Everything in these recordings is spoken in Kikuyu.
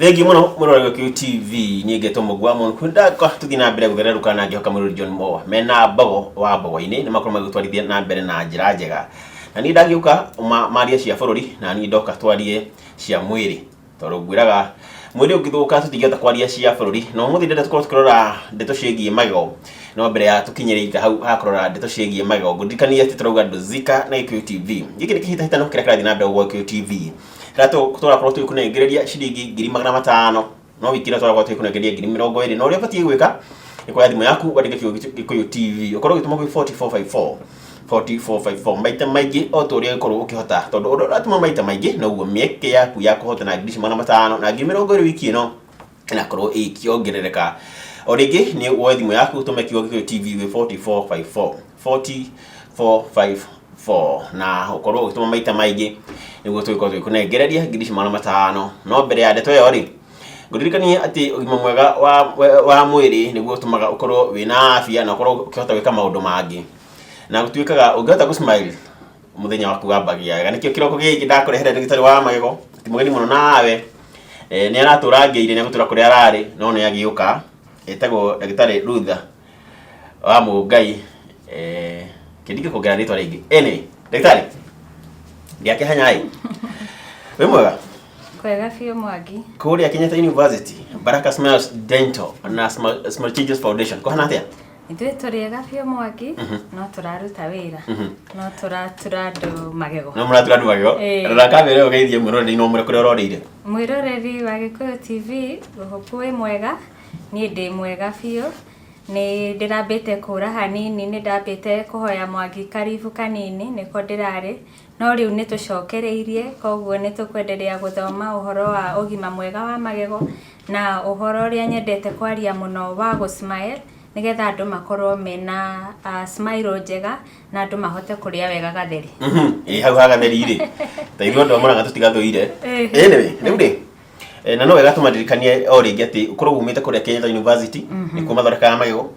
Thengiũ mũno mũrore Gĩkũyũ TV. Niĩ ngetwo Mũgua Mũnkwendakwa, tũthiĩ na mbere gũthererũka na ngĩhoka mũrori John Moa mena mbogo wa mbogo-inĩ nĩ makorwo magĩtwarithia na mbere na njĩra njega. Na niĩ ndagĩũka marie cia bũrũri, na niĩ ndoka twarie cia mwĩrĩ, tondũ ngwĩraga mwĩrĩ ũngĩthũka tũtingĩhota kwaria cia bũrũri. Na ũmũthĩ ndĩrenda tũkorwo tũkĩrora ndeto ciĩgiĩ magego. No mbere ya tũkinyĩrĩte hau ha kũrora ndeto ciĩgiĩ magego, ngũririkanie atĩ tũrauga Ndũzika na Gĩkũyũ TV. Gĩkĩ nĩ kĩhĩtahĩtano kĩrĩa kĩrathiĩ na mbere gwa Gĩkũyũ TV, rĩrĩa tũrakorwo tũgĩkũnengereria ciringi 500,000. No wiki ĩno tũrakorwo tũgĩkũnengereria 20,000. Na ũrĩa ũbatiĩ gwĩka nĩ kuoya thimũ yaku, wandĩke kiugo Gĩkũyũ TV, ũkorwo ũgĩtũma gwĩ 4454 4454 maita maingĩ o ta ũrĩa ũngĩkorwo ũkĩhota, tondũ ũrĩa ũratũma maita maingĩ noguo mĩeke yaku ya kũhotana ngiri ici 500 na 20,000 wiki ĩno ĩnakorwo ĩkĩongerereka. O rĩngĩ nĩ woe thimũ yaku, ũtũme kiugo Gĩkũyũ TV gwĩ 4454 4454 na ũkorwo ũgĩtũma maita maingĩ nĩguo tũgĩkorwo tũgĩkũnengereria ngiri ici 500. No mbere ya ndeto ĩyo rĩ, ngũririkanie atĩ ũgima mwega wa mwĩrĩ nĩguo ũtũmaga ũkorwo wĩna afya na ũkorwo ũkĩhota gwĩka maũndũ mangĩ, na gũtuĩkaga ũngĩhota gũ smile, mũthenya waku wambagia wega. Nĩkĩo kĩroko gĩkĩ ndakũrehera ndagĩtarĩ wa magego, ti mũgeni mũno nawe. Nĩ aratũrangĩire, nĩ agũtũra kũrĩa ararĩ, no nĩ agĩũka. Etagwo ndagĩtarĩ Rutha wa Mũngai. Kĩndike kuongerera rĩtwa rĩngĩ. Anyway, ndagĩtarĩ, ndiakĩhanya ĩ, wĩ mwega? Kwega biũ, Mwangi. Kũrĩa Kenyatta University, Baraka Smiles Dental na Smile Changes Foundation kũhana atĩa? Ithuĩ tũrĩ ega biũ, Mwangi, no tũraruta wĩra, no tũratura andũ magego. No mũratura andũ magego. Ĩĩ. Rora kamera ĩyo, ũgeithie mwĩroreri no ũmwĩre kũrĩa ũroreire. Mwĩroreri wa Gĩkũyũ TV, ngũhope wĩ mwega. Niĩ ndĩ mwega biũ. Nĩ ndĩrambĩte kũra hanini, nĩ ndambĩte kũhoya Mwangi karibu kanini, nĩko ndĩrarĩ. No rĩu nĩ tũcokereirie, koguo nĩ tũkwenderea gũthoma ũhoro wa ũgima mwega wa magego na ũhoro ũrĩa nyendete kwaria mũno wa gũ smile, nĩgetha andũ makorwo mena smile njega na andũ mahote kũrĩa wega gatheri. Ĩ hau ha gatheri rĩ, ta ithuĩ andũ a Mũrang'a tũtigathũire. Anyway, rĩu rĩ, na no wega tũmaririkanie o rĩngĩ atĩ ũkorwo umĩte kũrĩa Kenyatta University, nĩkuo mathondekaga magego,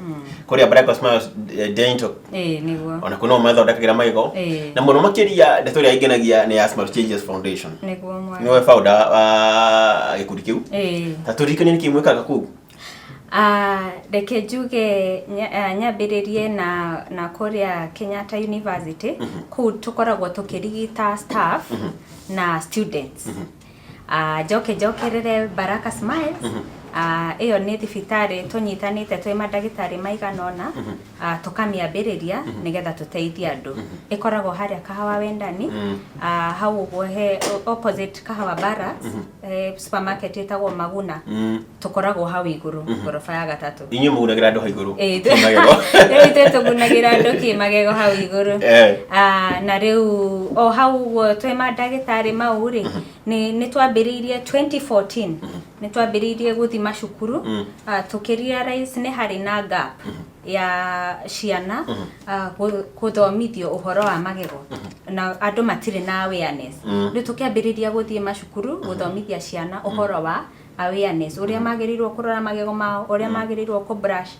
kũrĩa Baraka Smiles Dental, Ĩĩ nĩguo. Ona kuo no mathondekagĩra magego. Na mũno makĩria ndeto ĩrĩa ingenagia nĩ ya Smile Changes Foundation. Nĩguo, Mwangi. Nĩwe founder wa gĩkundi kĩu. Ĩĩ. Ta tũririkanie nĩkĩ mwĩkaga kũu. Reke njuge nyambĩrĩrie na kũrĩa Kenyatta University. Kũu tũkoragwo tũkĩrigita staff na students. Njoke njokerere Baraka Smiles. Ĩyo nĩ thibitarĩ tũnyitanĩte twĩ mandagĩtarĩ maigana ũna, tũkamĩambĩrĩria nĩgetha tũteithie andũ. Ĩkoragwo harĩa Kahawa Wendani, hau ũguo he opposite Kahawa Barracks, he supermarket ĩtagwo Maguna. Tũkoragwo hau igũrũ, ngoroba ya gatatũ. Inyuĩ mũgunagĩra andũ hau igũrũ Ĩĩ, kĩmagego. Rĩu ithuĩ tũgunagĩra andũ kĩmagego hau igũrũ. Na rĩu o hau ũguo twĩ mandagĩtarĩ mau rĩ, nĩ twambĩrĩirie 2014, nĩ twambĩrĩirie gũthiĩ macukuru. Tũkĩ realize nĩ harĩ na gap ya ciana gũthomithio ũhoro wa magego na andũ matirĩ na awareness. Rĩu tũkĩambĩrĩria gũthiĩ macukuru gũthomithia ciana ũhoro wa awareness, ũrĩa magĩrĩirwo kũrora magego mao, ũrĩa magĩrĩirwo kũ brush,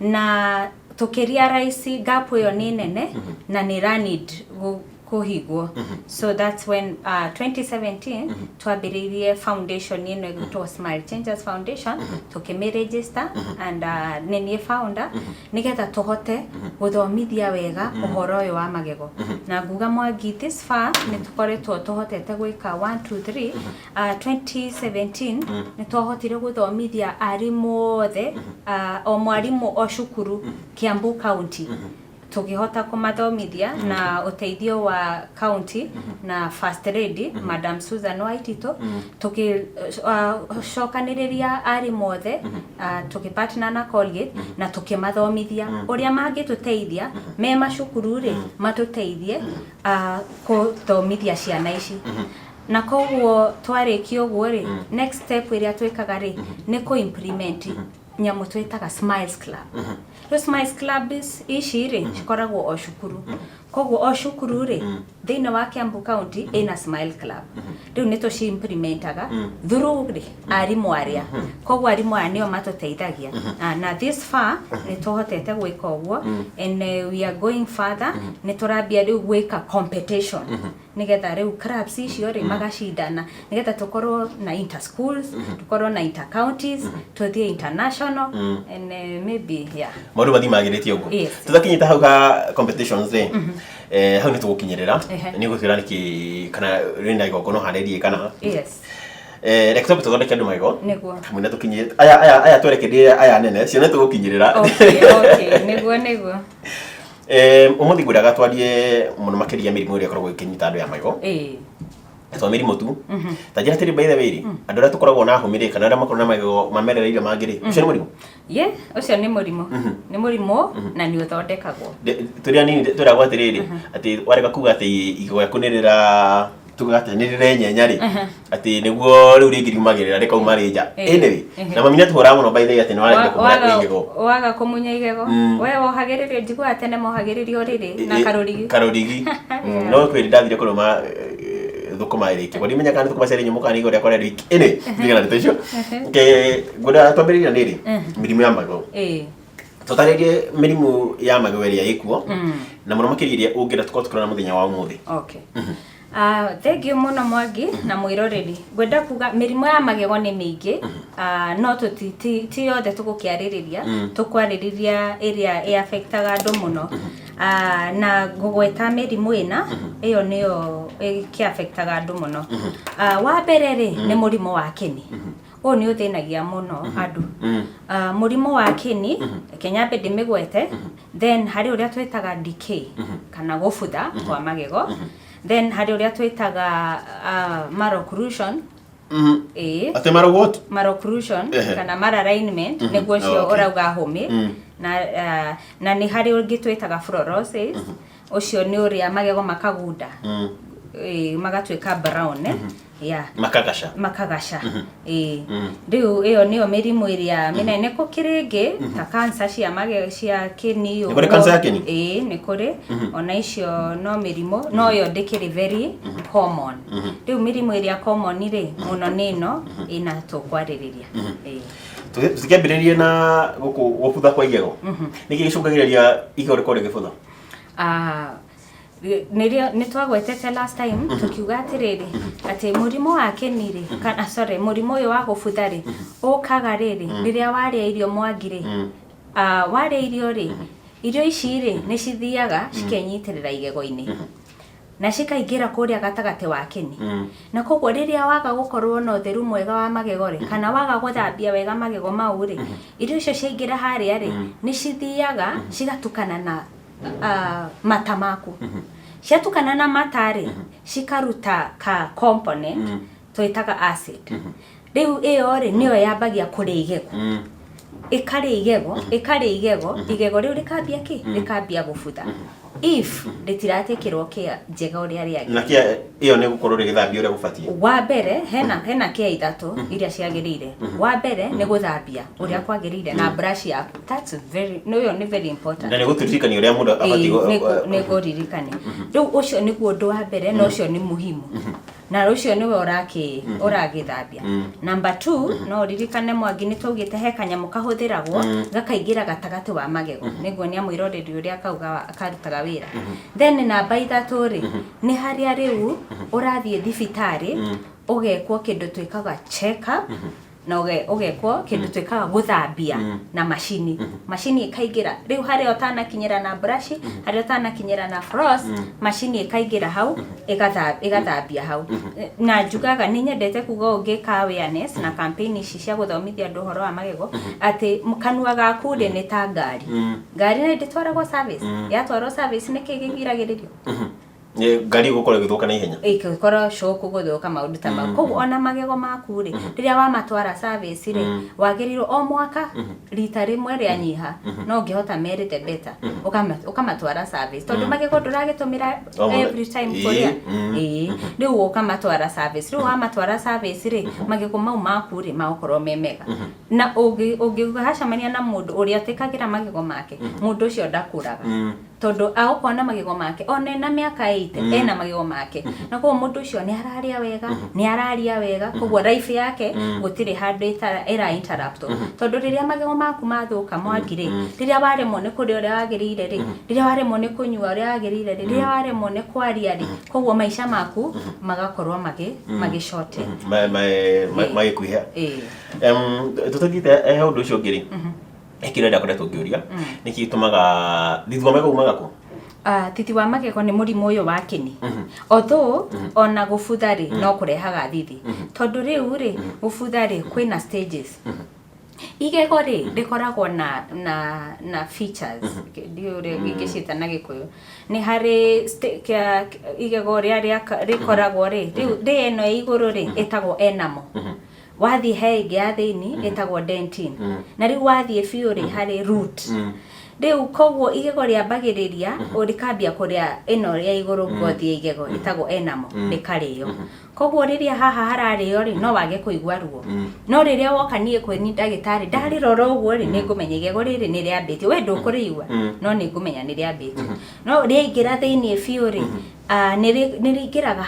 na tũkĩ realize gap ĩyo nĩ nene na nĩ ĩra need kũhingwo. So that's when 2017 twambĩrĩirie foundation ĩno ĩgwĩtwo Smile Changers Foundation. Tũkĩmĩ register and nĩ niĩ founder, nĩgetha tũhote gũthomithia wega ũhoro ũyũ wa magego. Na nguga, Mwangi, this far nĩ tũkoretwo tũhotete gwĩka 1 2 3. 2017 nĩ twahotire gũthomithia arimũ othe, o mwarimũ o cukuru Kiambu County, tũkĩhota kũmathomithia na ũteithio wa county na First Lady Madam Susan Waitito. Tũgĩcokanĩrĩria arimũ othe, tũgĩpartner na Colgate na tũkĩmathomithia ũrĩa mangĩtũteithia me macukuru rĩ, matũteithie kũthomithia ciana ici. Na koguo twarĩkia ũguo rĩ, next step ĩrĩa twĩkaga rĩ nĩ kũ implement nyamũ twĩtaga Smiles Club. Rĩu Smiles Club ici rĩ, cikoragwo o cukuru. Koguo o cukuru rĩ thĩinĩ wa Kiambu County ĩna Smile Club. Rĩu nĩ tũci implementaga through rĩ arimũ arĩa, koguo arimũ aya nĩo matũteithagia. Ah, na this far nĩ tũhotete gwĩka ũguo and we are going further. Nĩ tũrambia rĩu gwĩka competition nĩgetha rĩu clubs icio rĩ magacindana, nĩgetha tũkorwo na inter schools, tũkorwo na inter counties, tũthiĩ international and maybe, yeah. Maũndũ mathiĩ magĩrĩtie ũguo. Yes. Tũtakinyĩte hau ha competitions rĩ, hau nĩ tũgũkinyĩrĩra. Nĩ gũtwĩra nĩkĩ kana rĩna igongona ũharĩrie kana reke twambe tũthondeke andũ magego. Hamwe na tũkinyie aya twerekerie aya nene ciana tũgũkinyĩrĩra. Okay, nĩguo. Ũmũthĩ ngwendaga twarie mũno makĩria mĩrimũ ĩrĩa ĩkoragwo ĩkĩnyita andũ ya magego. To mĩrimũ tu, ta njĩra atĩrĩ, by the way rĩ, andũ arĩa tũkoragwo na hũmĩ rĩ, kana arĩa makoragwo na magego mamerereire mangĩ rĩ, ũcio nĩ mũrimũ? Ye, ũcio nĩ mũrimũ, nĩ mũrimũ na nĩ ũthondekagwo. Tũrĩ anini twĩragwo atĩrĩrĩ, atĩ warega kuga atĩ igego rĩaku nĩ rĩra, tugaga atĩ nĩ rĩrenyenya rĩ, atĩ nĩguo rĩu rĩngĩ riumagĩrĩra rĩkauma rĩ nja. Anyway, na mami nĩatũhũraga mũno, by the way, atĩ nĩ waregire kũmũra igego. Waga kũmunya igego. We wohagĩrĩrio, njiguaga tene mohagĩrĩrio rĩrĩ na karũrigi. Karũrigi. No kwĩrĩ ndathire kũrũma thũkũma ĩrĩkĩ, ndimenya kana nĩ thũkũma ciarĩ nyũmũ kana nĩ igũrũ rĩakwa rĩarĩ iki. Anyway, ndigana ndeto icio. Okay, ngwenda twambĩrĩria nĩ rĩ mĩrimũ ya magego. Tũtarĩrie mĩrimũ ya magego ĩrĩa ĩkuo na mũno makĩria ĩrĩa ũngĩenda tũkorwo tũkĩrora mũthenya wa ũmũthĩ. Okay. Thank you mũno Mwangi na mwĩroreri. Ngwenda kuga mĩrimũ ya magego nĩ mĩingĩ, no tũti ti yothe tũgũkĩarĩrĩria, tũkwarĩrĩria ĩrĩa ĩ affectaga andũ mũno. Na ngũgweta mĩrimũ ĩna, ĩyo nĩyo ĩkĩ affectaga andũ mũno. Wa mbere rĩ nĩ mũrimũ wa kĩni. Ũyũ nĩ ũthĩnagia mũno andũ. Mũrimũ wa kĩni, reke nyambe ndĩmĩgwete, then harĩ ũrĩa twĩtaga decay kana gũbutha kwa magego, then harĩ ũrĩa twĩtaga malocclusion. Ĩĩ. Atĩ marogoti? Malocclusion kana malalignment, nĩguo ũcio ũrauga hũmĩ. Na nĩ harĩ ũngĩ twĩtaga fluorosis, ũcio nĩ ũrĩa magego makagunda. Ĩĩ, magatuĩka brown, eh? Yeah. Makagaca. Makagaca, ĩĩ. Rĩu ĩyo nĩyo mĩrimũ ĩrĩa mĩnene. Gũkĩrĩ ĩngĩ ta cancer cia magego, cia kĩni. Nĩ kũrĩ cancer ya kĩni? Ĩĩ, nĩ kũrĩ ona icio, no mĩrimũ no ĩyo ndĩkĩrĩ very common. Rĩu mĩrimũ ĩrĩa common rĩ mũno nĩ ĩno ĩna tũkwarĩrĩria, ĩĩ. Tũtikĩambĩrĩrie na gũkũ gũbutha kwa igego. Nĩkĩ gĩcũngagĩrĩria igego rĩkorwo rĩgĩbutha? Ah, nĩrĩo nĩ twagwetete last time, tũkiuga atĩrĩrĩ, atĩ mũrimũ wa kĩni rĩ, kana sorry, mũrimũ ũyũ wa gũbutha rĩ, ũkaga rĩrĩ rĩrĩa warĩa irio, Mwangi rĩ. Ah, warĩa irio rĩ, irio ici rĩ nĩ cithiaga cikenyitĩrĩra igego-inĩ na cikaingĩra kũrĩa gatagatĩ wa kĩni, na koguo rĩrĩa waga gũkorwo na ũtheru mwega wa magego rĩ, kana waga gũthambia wega magego mau rĩ, irio icio ciaingĩra harĩa rĩ, nĩ cithiaga cigatukana na mata maku. Ciatukana na mata rĩ, cikaruta ka component twĩtaga acid. Rĩu ĩyo rĩ nĩyo yambagia kũrĩa igego, ĩkarĩa igego, ĩkarĩa igego, igego rĩu rĩkambia kĩ, rĩkambia gũbutha if rĩtiratikĩrwo care njega ũrĩa rĩagĩrĩire. Na kĩa ĩyo nĩ gũkorwo rĩgĩthambio ũrĩa gũbatiĩ? Wa mbere hena care ithatũ iria ciagĩrĩire. Wa mbere nĩ gũthambia ũrĩa kwagĩrĩire na brush yaku. That's very, no, ĩyo nĩ very important. Na nĩ gũtũririkania ũrĩa mũndũ abatiĩ. Nĩ kũririkania. Rĩu ũcio nĩguo ũndũ wa mbere, na ũcio nĩ muhimu, na ũcio nĩwe ũragĩthambia. Number two, no ũririkane Mwangi nĩ twaugĩte he kanyamũ kahũthĩragwo gakaingĩra gatagatĩ wa magego, nĩguonia mwĩroreri ũrĩa kauga karutaga wĩra. Then namba ithatũ rĩ, nĩ harĩa rĩu ũrathiĩ thibitarĩ ũgekwo kĩndũ twĩkaga check up, na ũgekwo kĩndũ twĩkaga gũthambia na macini. Macini ĩkaingĩra rĩu harĩa ũtanakinyĩra na brush, harĩa ũtanakinyĩra na floss, macini ĩkaingĩra hau ĩgathambia hau. Na njugaga nĩ nyendete kuga ũngĩka awareness na campaign ici cia gũthomithia andũ ũhoro wa magego, atĩ kanua gaku rĩ nĩ ta ngari. Ngari nĩ ndĩtwaragwo service? Yatwarwo service, nĩkĩ kĩgiragĩrĩrio? Nĩ ngari ĩgũkorwo ĩgĩthũka na ihenya. Ĩgĩkorwo coku gũthũka, maũndũ ta mau. Koguo ona magego maku rĩ, rĩrĩa wamatwara service rĩ, wagĩrĩirwo o mwaka rita rĩmwe rĩa nyiha, no ũngĩhota merĩ the better, ũkamatwara service, tondũ magego ndũragĩtũmĩra O mũthenya. Every time kũrĩa. Ĩĩ, rĩu ũkamatwara service. Rĩu wamatwara service rĩ, magego mau maku rĩ magũkorwo me mega. Na ũngĩgacemania na mũndũ ũrĩa ũtĩkagĩra magego make, mũndũ ũcio ndakũraga. Tondũ agũkorwo na magego make ona ena mĩaka 80, ena magego make, na koguo mũndũ ũcio nĩ ararĩa wega, nĩ araria wega, koguo life yake gũtirĩ handũ ĩra interrupt. Tondũ rĩrĩa magego maku mathũka, Mwangi rĩ, rĩrĩa waremwo nĩ kũrĩa ũrĩa wagĩrĩire rĩ, rĩrĩa waremwo nĩ kũnyua ũrĩa wagĩrĩire rĩ, rĩrĩa waremwo nĩ kwaria rĩ, koguo maica maku magakorwo magĩcote. Magĩkuhĩa. Tũtathiĩte he ũndũ ũcio ũngĩ rĩ, he kĩrĩa ndakoretwo ngĩũria, nĩkĩ gĩtũmaga thithi wa magego umaga kũ? Ah, thithi wa magego nĩ mũrimũ ũyũ wa kĩni. Although ona gũbutha rĩ, no kũrehaga thithi, tondũ rĩu rĩ, gũbutha rĩ, kwĩna stages. Igego rĩ, rĩkoragwo na features, ndiũĩ ũrĩa ingĩciĩta na Gĩkũyũ. Nĩ harĩ igego rĩa rĩkoragwo rĩ, rĩu rĩ ĩno ya igũrũ rĩ, ĩtagwo enamel. Wathiĩ he ĩngĩ ya thĩinĩ ĩtagwo dentin, na rĩu wathiĩ biũ rĩ, harĩ root. Rĩu koguo igego rĩambagĩrĩria rĩkambia kũrĩa ĩno ya igũrũ, ngothi ya igego ĩtagwo enamel, rĩkarĩo. Koguo rĩrĩa haha hararĩo rĩ, no wage kũigua ruo, no rĩrĩa woka niĩ kwĩ ni ndagĩtarĩ ndarĩrora ũguo rĩ, nĩ ngũmenya igego rĩrĩ nĩ rĩambĩtie. We ndũkũrĩigua, no nĩ ngũmenya nĩ rĩambĩtie. No rĩaingĩra thĩinĩ biũ rĩ, nĩ rĩingĩraga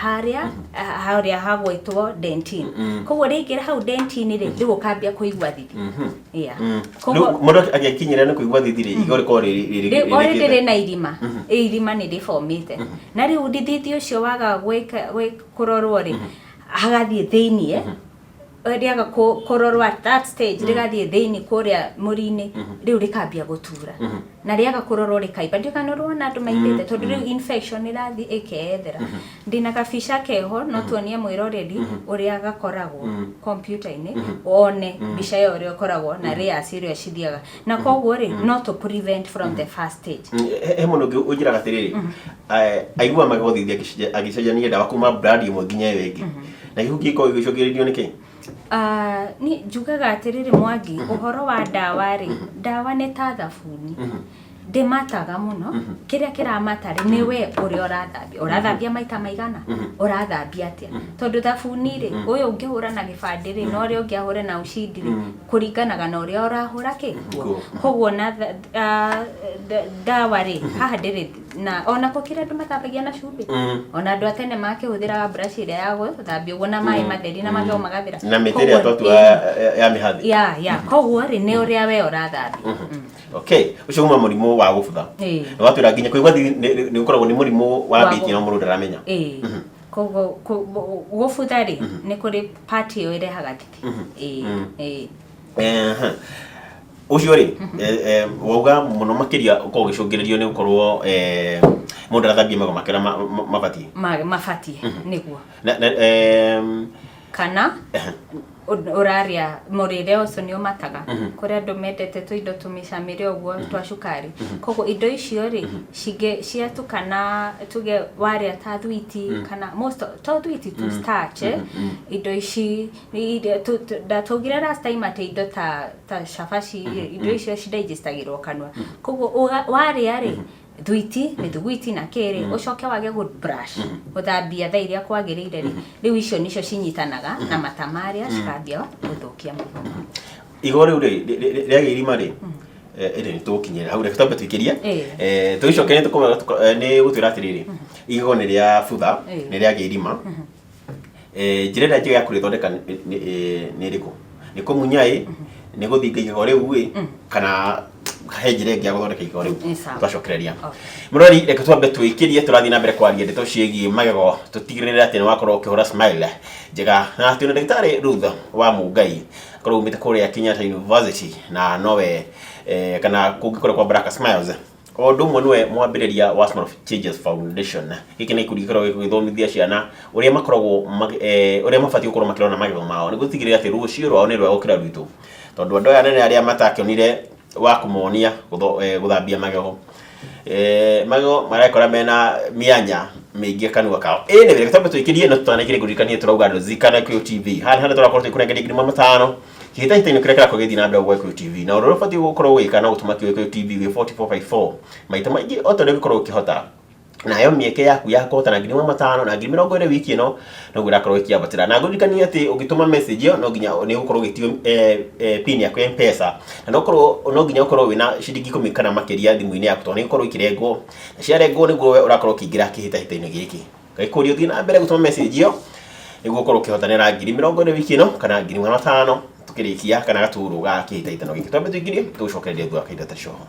harĩa hagwĩtwo dentin. Koguo rĩaingĩra hau dentin rĩ, rĩu ũkambia kũigua thithi. Yeah. Koguo Rĩu mũndũ agĩkinyĩra nĩ kũigua thithi rĩ, igego rĩkorwo rĩu already rĩrĩkĩte. Rĩna irima, irima nĩ rĩbomĩte, na rĩu thithi ũcio waga kũrorwo rĩ, hagathiĩ thĩiniĩ. Rĩaga kũrorwo at that stage, rĩgathiĩ thĩiniĩ kũrĩa mũri-inĩ, rĩu rĩkambia gũtura, na rĩaga kũrorwo rĩkaimba. Ndiũĩ kana nĩũrona andũ maimbĩte, tondũ rĩu infection ĩrathiĩ ĩkeyethera. Ndĩna gabica keho, no tuonie mwĩroreri ũrĩa gakoragwo kompiuta-inĩ, wone mbica ĩyo ũrĩa ĩkoragwo na layers ũrĩa cithiaga, na koguo rĩ, no to prevent from the first stage. He mũndũ ũngĩ ũnjĩraga atĩrĩrĩ, aiguaga magego thithi agĩcenjania ndawa kuma brand ĩmwe nginya ĩyo ĩngĩ, na gĩkũ kĩngĩkorwo gĩgĩcũngĩrĩrio nĩ kĩ? Ah, ni njugaga atĩrĩrĩ, Mwangi, ũhoro wa ndawa rĩ, ndawa nĩ ta thabuni, ndĩmataga mũno. Kĩrĩa kĩramata rĩ, nĩ we ũrĩa ũrathambia, ũrathambia maita maigana, ũrathambia atĩa. Tondũ thabuni rĩ, ũyũ ũngĩhũra na gĩbandĩ rĩ, na ũrĩa ũngĩ ahũre na Ushindi rĩ, kũringanaga na ũrĩa ũrahũra kĩ nguo. Koguo na ndawa rĩ, haha ndĩrĩ na ona kũ kĩrĩa andũ mathambagia na cumbĩ, ona andũ a tene makĩhũthĩraga brush ĩrĩa ya gũthambia ũguo na maĩ matheri na magego magathera. Na mĩtĩ ĩrĩa Koguo, twatua ya mĩhathi. Ya, koguo rĩ, nĩ ũrĩa we ũrathambia. Okay, ũcio uma mũrimũ wa gũbutha. Na watwĩra nginya kũigua thithi nĩ ũkoragwo nĩ mũrimũ wambĩtie no mũndũ ndaramenya. Ĩĩ, koguo gũbutha rĩ, nĩ kũrĩ part ĩyo ĩrehaga thithi. Ĩĩ. Ehe. Ũcio rĩ, wauga mũno makĩria ũkoragwo ũgĩcũngĩrĩrio nĩ gũkorwo mũndũ arathambia magego make ũrĩa mabatiĩ. Mabatiĩ nĩguo. Na Kana ũrarĩa mũrĩre ũcio nĩ ũmataga. Kũrĩ andũ mendete tũindo tũmĩcamĩre ũguo twa cukari, koguo indo icio rĩ, cingĩ ciatukana, tuge warĩa ta thwiti kana most to thwiti tu, starch, indo ici ndatũgire last time atĩ indo ta cabaci, indo icio cidigestagĩrwo kanua. Koguo warĩa rĩ, thwiti, mĩthuguiti na kĩrĩ, ũcoke wage gũ brush, gũthambia thaa iria kwagĩrĩire rĩ, rĩu icio nicio cinyitanaga na mata marĩa, cikambia gũthũkia magego. Igego rĩu rĩ rĩagĩa irima rĩ, ĩndĩ nĩ tũgũkinyĩra hau, reke twambe tũikĩrie. Tũgĩcoke nĩ nĩ gũtwĩra atĩrĩrĩ, igego nĩ rĩa butha, nĩ rĩagĩa irima. Njĩra ĩrĩa njega ya kũrĩthondeka nĩ ĩrĩkũ? Nĩ kũmunya ĩ, nĩ gũthinga igego rĩu ĩ, kana he njĩra ĩngĩ ya gũthondeka igego rĩu? Nĩ sawa. Twacokereria. Mũrori, reke twambe twĩkĩrie, tũrathiĩ na mbere kwaria ndeto ciĩgiĩ magego, tũtigĩrĩre atĩ nĩ wakorwo ũkĩhũra smile njega, na twĩna ndagĩtarĩ Ruth wa Mũngai, akorwo umĩte kũrĩa Kenyatta University, na nowe kana kũngĩ kũrĩa kwa Baraka Smiles, o ũndũ ũmwe nĩwe mwambĩrĩria wa Small Changes Foundation. Gĩkĩ nĩ gĩkundi gĩkoragwo gĩgĩthomithia ciana ũrĩa makoragwo ũrĩa mabatiĩ gũkorwo makĩrora magego mao nĩguo gũtigĩrĩra atĩ rũciũ rwao nĩ rwega gũkĩra rwitũ, tondũ andũ aya anene arĩa matakĩonire wa kũmonia gũthambia magego, magego marekora mena mĩanya mĩingĩ kanua kao. Anyway, reke twambe tũikĩrie, no tũtanaikĩrie ngũririkanie tũrauga andũ Zikana Gĩkũyũ TV haha nĩ harĩa tũrakorwo tũgĩkũnengeria 5,000 kĩhĩtahĩtano kĩrĩa kĩrakorwo gĩgĩthiĩ na mbere gwa Gĩkũyũ TV, na ũndũ ũrĩa ũbatiĩ gũkorwo ũgĩka no gũtũma kiugo Gĩkũyũ TV gwĩ 4454 maita maingĩ o ta ũrĩa ũngĩkorwo ũkĩhota. Nayo mĩeke yaku ya kũhotana 500,000 na 20,000 wiki ĩno noguo ĩrakorwo ĩkĩambatĩra. Na ngũririkanie atĩ ũngĩtũma message ĩyo no nginya nĩ ũgũkorwo ũgĩtio pin yaku ya M-Pesa, na no ũkorwo no nginya ũkorwo wĩna ciringi 10 kana makĩria thimũ-inĩ yaku, tondũ nĩ igũkorwo ikĩrengwo, na ciarengwo nĩguo we ũrakorwo ũkĩingĩra kĩhĩtahĩtano-inĩ gĩkĩ. Ngagĩkũria ũthiĩ na mbere gũtũma message ĩyo nĩguo ũkorwo ũkĩhotanĩra 20,000 wiki ĩno kana 500,000 tũkĩrĩkia kana gaturu ga kĩhĩtahĩtano gĩkĩ. Twambe tũingĩrie, tũgũcokereria thutha wa kahinda gatarĩ coho.